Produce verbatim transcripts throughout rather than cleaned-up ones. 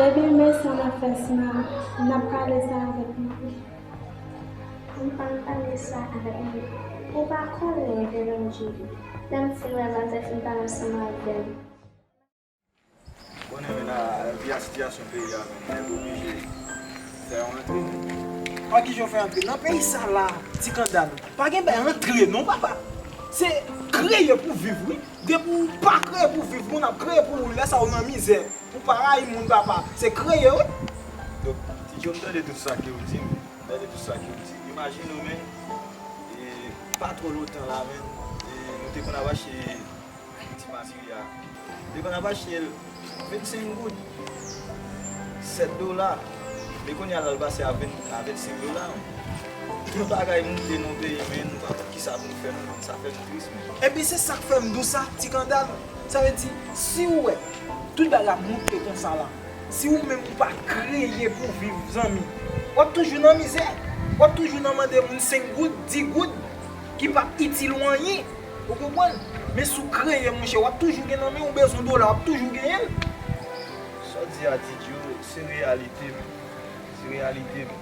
Ebyen, men sa n ap fè, Sima, n ap pale sa avèk manmi. M pa pale sa avèk manmi. Ou pa konnen, Velandji, lè m fin wè Bazè fin pale ansanm avè m. Konnen men nan vi a sitiyasyon peyi a, men nèg oblije fè yon antre. An kijan w fè antre? Nan peyi sa la, Ti Kandal, pa gen bay antre non, papa. Se kreye pou viv, wi. Depi w pa kreye pou viv, moun ap kreye pou ou, lè sa ou nan mizè. Ou pa rayi moun, papa. Se kreye, wi. Donk, Ti Djo, m tande tout sa ke w di, men. M tande tout sa ke w di. Imajine w, men, e, pa twò lontan la, men, e, nou te konn ap achte ti matiri a. Te konn ap achte l vennsenk goud, sèt dola. Men kounye a la, l pase a ven, a vennsenk dola. Tout bagay moute nan peyi, men nou pa konn kisa pou nou fè, men sa fè nou tris, men. Ebyen, se sa k fè m di w sa, Ti Kandal. Sa vle di, si w wè tout bagay ap moute konsa la, si ou menm ou pa kreye pou viv, zanmi, w ap toujou nan mizè. W ap toujou nan mande moun senk goud, dis goud, ki p ap itil ou anyen. Ou konprann? Men si w kreye, monchè, w ap toujou gen nan men w, bezwen dola, w ap toujou genyen l. Sa w di a, Ti Djo, se reyalite, men. Se reyalite, men.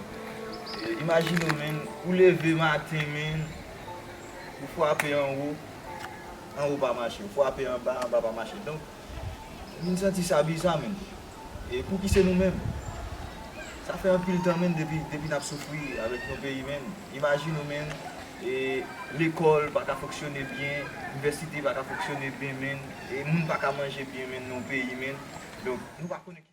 E, imajine w, men, ou leve maten, men, ou frape anwo, anwo pa mache, ou frape anba, anba pa mache. Donk, m vin santi sa biza, men. E pouki se nou menm? Sa fè anpil tan, men, depi, depi n ap soufri avèk nou peyi, men. Imajine w, men, e, lekòl pa ka fonksyone byen, inivèsite pa ka fonksyone byen, men, e moun pa ka manje byen, men, nan yon peyi, men. Donk, nou pa konnen kisa.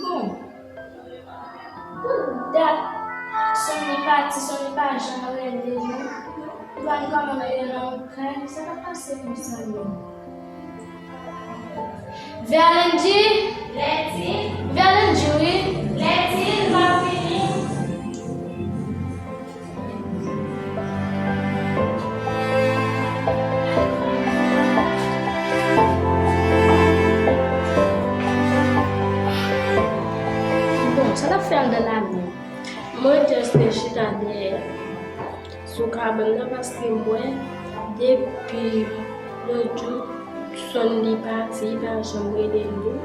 Bon, pou dat Sonny pati, Sonny pa janm rele nou. Ou pa konn kòman nou ye nan yon kay, sa pa pase konsa non. Verlendi. Lèdi. Verlendi, wi. Lèdi, l pa vini. Bon, sa l ap fè anndan lari a? Mwen jis te chita dèyè sou kabann nan paske m wè depi lòt jou Sonny pati, li pa janm rele nou.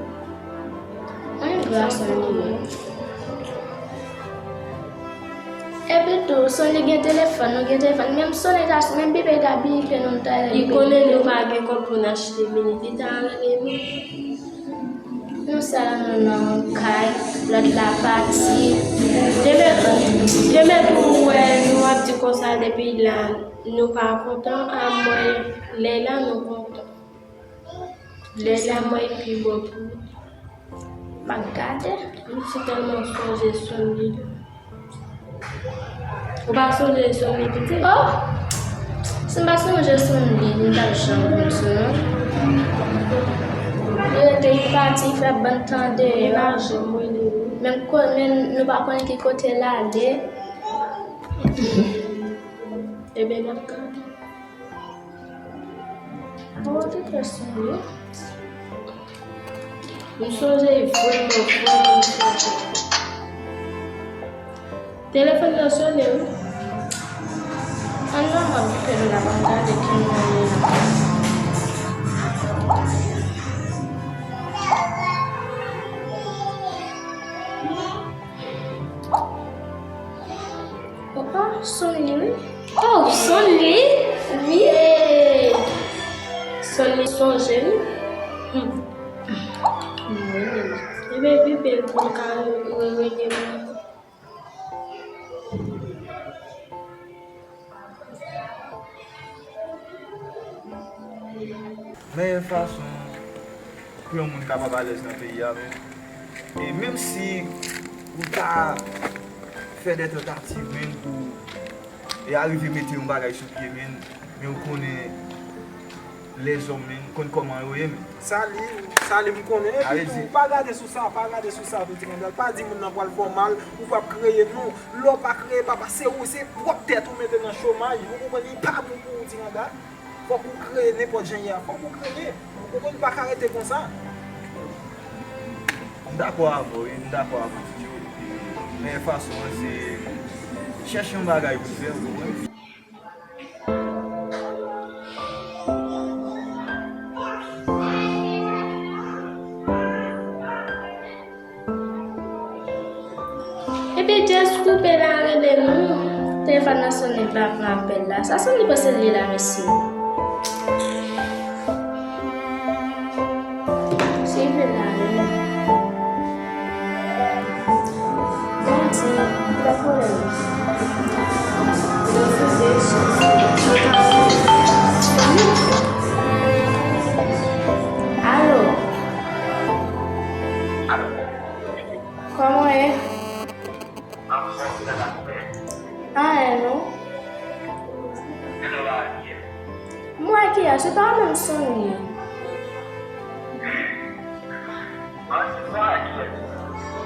Mwen gra Sonny. Epi tou, Sonny gen telefòn, nou gen telefòn. Menm Sonny ta, menm bipe ta bipe nou, nou ta. Li konnen nou pa gen kòb pou n achte minit, li ta rele nou. Nou sèl nou nan yon kay, lòt la pati. Demen, demen pou wè nou ap di konsa depi la, nou pa kontan, a mwen, lè la nou kontan. Lè la mwen pi bon pou nou. M ap gade. M si tèlman sonje Sonny. Ou pa sonje Sonny pitit? Oh! Si m pa sonje Sonny, m t ap janm konn sou non. Li rete, li pati, li fè bann tan deyò. Li pa janm rele nou. Menm ko-, menm nou pa konnen ki kote l ale. Ebyen, n ap gade. Bon, de tout fason, wi. M sonje l vrèman, vrèman, m sonje l. Telefòn nan sonnen, wi. An non, m ap bipe l la, m ap gade ki nimewo l ye. Papa, Sonny, wi. Oh, Sonny? Wi. Sonny sonje m. Hmm. Mwen menm. Ebyen, pi bèl pou m ka re-, re-, rele mwen. Meyè fason pou yon moun kapab alèz nan peyi a, men. E menm si ou ta fè de tantativ, men, pou e arive mete yon bagay sou pye, men, men ou konnen lèzòm, men, konn kòman yo ye, men. Sa li, sa li m konnen. Epi tou, pa gade sou sa, pa gade sou sa tou, Ti Kandal. Pa di moun nan pral fè w mal, ou p ap kreye, non. Lè w pa kreye, papa, se ou, se pwòp tèt ou mete nan chomaj. Ou konprann, li pa bon pou ou, Ti Kandal. Fòk ou kreye nenpòt jan ye a. Fòk ou kreye. Ou konprann, pa ka rete konsa. M dakò avè w, wi, m dakò avè w, Ti Djo. Men fason an, se, Chèche yon bagay pou l fè, ou konprann? Epi Jess koupe la rele nou. Telefòn nan sonnen, l pa pran apèl la. Sa sonnen panse li la, mesye. Swive la, wi. Bon, ti, pa pwoblèm. Refize chans. Alo. Kòman w ye? Anyen non. Mwen ak kiyès? Se pa ou menm Sonny?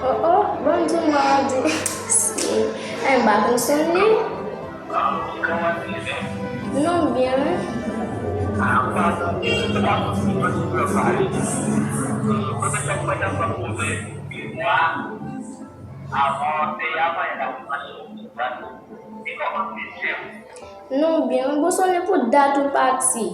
Oh, oh, bon, di mwen, di. Si. Eh, m pa konn Sonny. Non, byen, wi. Non, byen, wi. Bon, Sonny, pou dat ou pati.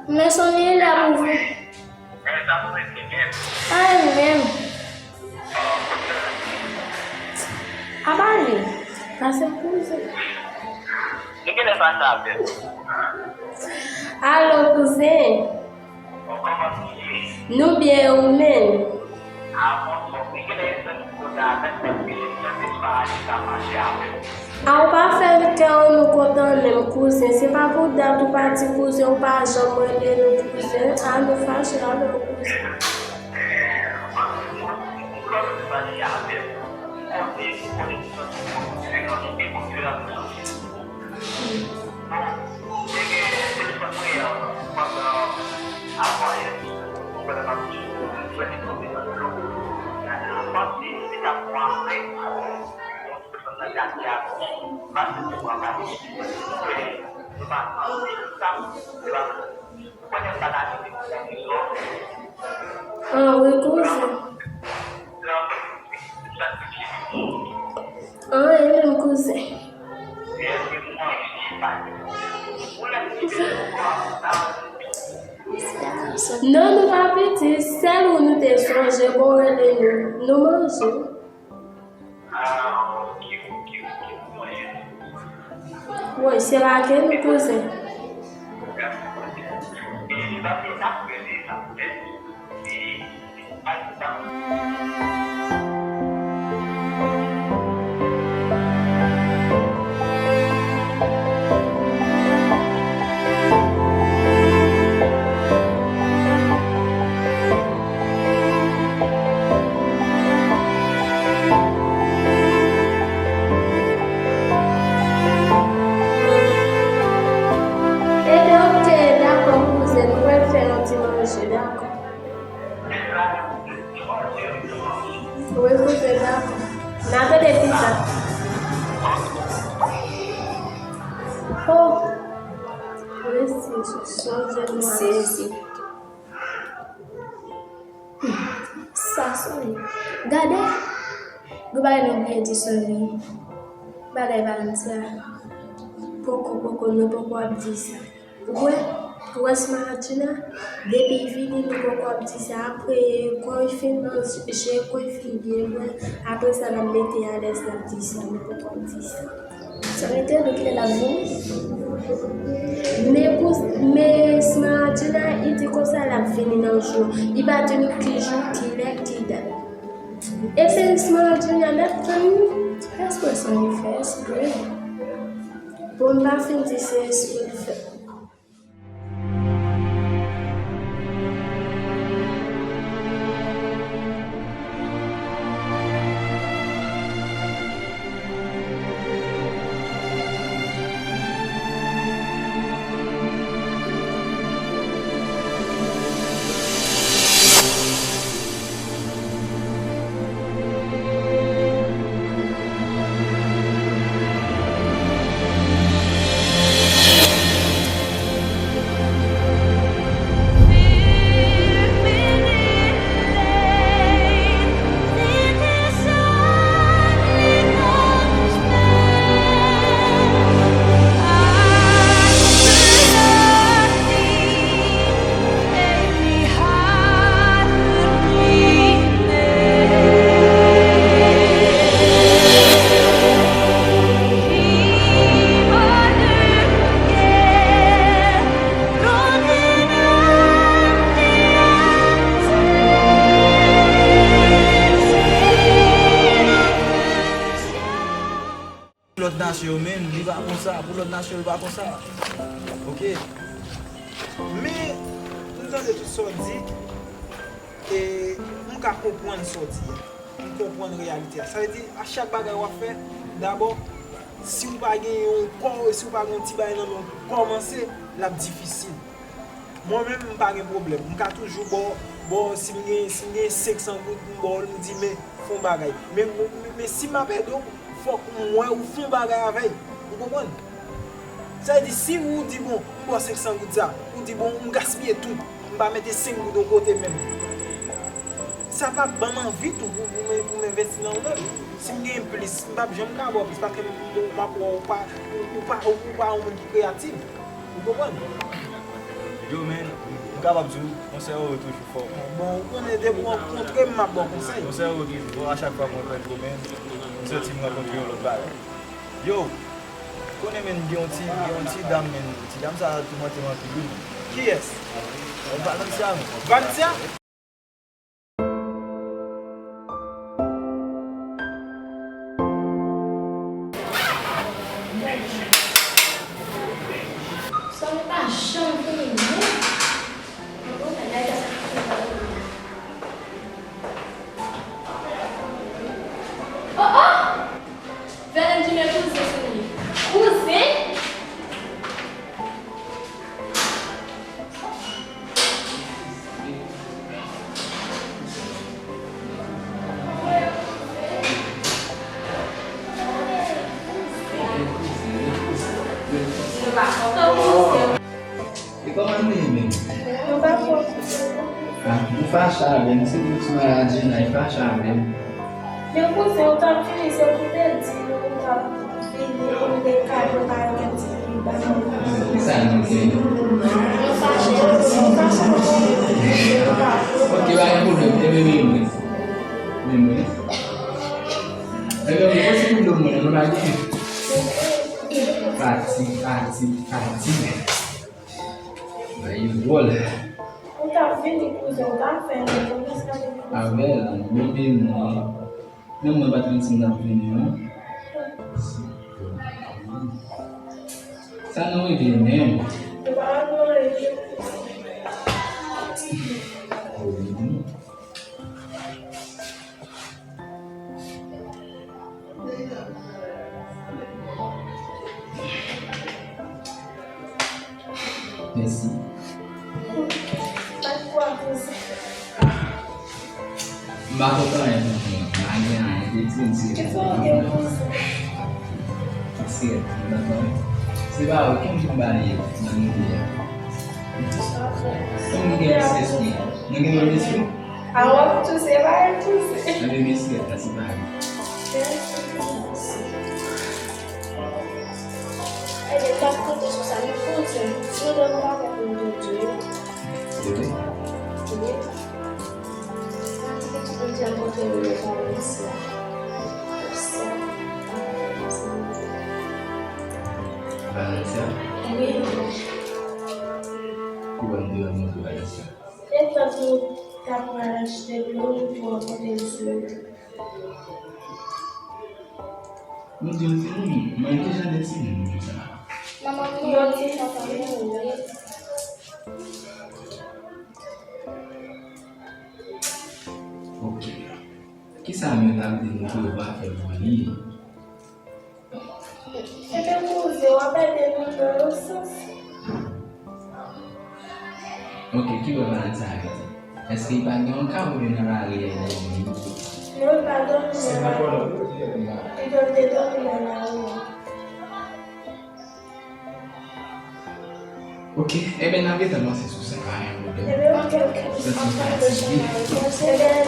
Men Sonny la pou vin. Ay, menm. Apa li? Pase kouzen. Alo, kouzen. Nou byen, ou menm? A, ou pa fè kè nou kontan menm, kouzen. Se pa pou dat ou pati, kouzen, ou pa janm rele nou, kouzen. A, nou fache avè w, kouzen. Ah, wi, kouzen. Ah, e menm, kouzen. Non, nou pa piti. Sèl ou nou te sonje, bon, rele nou. Nou manje. Woy, se lage nou, kouzen. Ebyen, oke, dakò, kouzen, nou pral fè yon ti manje, dakò. Wi, kouzen, dakò. N a tande pita. Oh, mèsi, Jezi, Jezi. Sa Sonny. Gade, gen bagay nou byen di Sonny. Bagay Valentina. Poko, poko, nou poko ap di sa. Ou wè, ou wè Smaragina, depi l vini, nou poko ap di sa. Apre, kon l fin manje, kon l fin byen bwè, apre sa, n ap mete alèz, n ap di sa, nou poko ap di sa. Sa mete nou kilè l ap vini. Men pou, men Smaragina, li di konsa l ap vini nan jou. Li pa di nou ki jou, ki lè, ki dat. E se Smaragina nèt ki vini. Espre Sonny fè espre. Bon, m pa fin di se espre l fè. Lòt nasyon yo menm, li pa konsa. Pou lòt nasyon, li pa konsa. Oke. Men, m tande tout sa w di, e m ka konprann sa w di a. M konprann reyalite a. Sa vle di, a chak bagay w ap fè, dabò, si w pa gen yon kò, si w pa gen yon ti bagay nan men w pou kòmanse, l ap difisil. Mwen menm, m pa gen pwoblèm. M ka toujou ba w, ba w, si m gen, si m gen senk san goud, m ba w l, m di, men, fè yon bagay. Men, men, men si m ap ede w, fòk m wè ou fè yon bagay avè l. Ou konprann? Sa vle di, si ou di, bon, m ba w senk san goud sa, ou di, bon, m gaspiye tout, m pa mete senk goud yon kote menm. Sa p ap ban m anvi tou pou, pou m, pou m envesti nan ou menm. Si m gen plis, m p ap janm ka ba w plis, paske m, m, m ap wè ou pa, ou, ou pa, ou, ou pa yon moun ki kreyatif. Ou konprann? Yo, men, m kapab di w, konsèy ou yo toujou fò. Bon, ou konnen depi w rankontre m, m ap ba w konsèy. Konsèy ou yo toujou fò, a chak fwa m rankontre w, men, m santi m rankontre yon lòt bagay. Yo, konnen, men, gen yon ti, gen yon ti dam, men, ti dam sa toumante m anpil, wi, men. Kiyès? Valencia, men. Valencia? Sa yo pa janm fini menm. Mwen kontan, gade sa ki fè la. Oh, oh! Valentino kouzen se li. Kouzen? E kòman nou ye menm? Nou pa twò. Ah, ou fache avè m, se pou ti malad Jena, e fache avè m. Men kouzen, ou t ap vini, se pou te di nou ou t ap vini, pou nou te kado kay ou, gen ti bagay. Kisa nou gen? Nou fache, nou fache. Ok, pa gen pwoblèm, e men men mwen. Men mwen. E men mwen, se pou nou mwen, nou pa gen. Pati, pati, pati. Bagay yo dwòl. Ou t ap vini, kouzen, ou t ap fè yon konfyans avè m. Avè l, men, men mwen. Men mwen pa t konn si m t ap vini, non. Sa nou rive menm. Ou pa konn anyen. Oh, non. Mèsi. Pa t kwa kouzen. M pa konprann anyen, tonton. M pa gen anyen. Te di m se. Kisa w gen kouzen? Se, tonton. Se pa ou ki m ba li nan milyè a. Kòm nou gen lespri. Nou gen menm lespri? A w ap touse, pa al touse. Enben, mesye, la se pa li. Ebyen, m t ap konte sou sa, men kouzen, si nou dòmi pa fè pou nou de Dye. Wi. Wi. Sa ti pitit nou te rankontre nou nan Paris la. Valencia? Wi. Kouman nou te rankontre Valencia? Etan nou t ap pral achte dlo, nou tou rankontre l sou wout. Moun di yo timoun, men ki jan de timoun sa? Manman m mouri, papa m mouri. Ok. Kisa menm n ap di nou pou yo pa fè pou li? Ebyen, kouzen, w ap ede nou nan yon sans. Ok, kilè malad sa a rete? Èske li pa gen yon kay oubyen nan lari a li dòmi? Non, li pa dòmi nan lari. Li dwe te dòmi nan lari a. Ok, ebyen, n ap gentan panse sou sa, pa gen pwoblèm. Ebyen, ok, ok. Santi m fatige. Ebyen,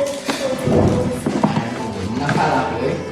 n ap pale apre, wi.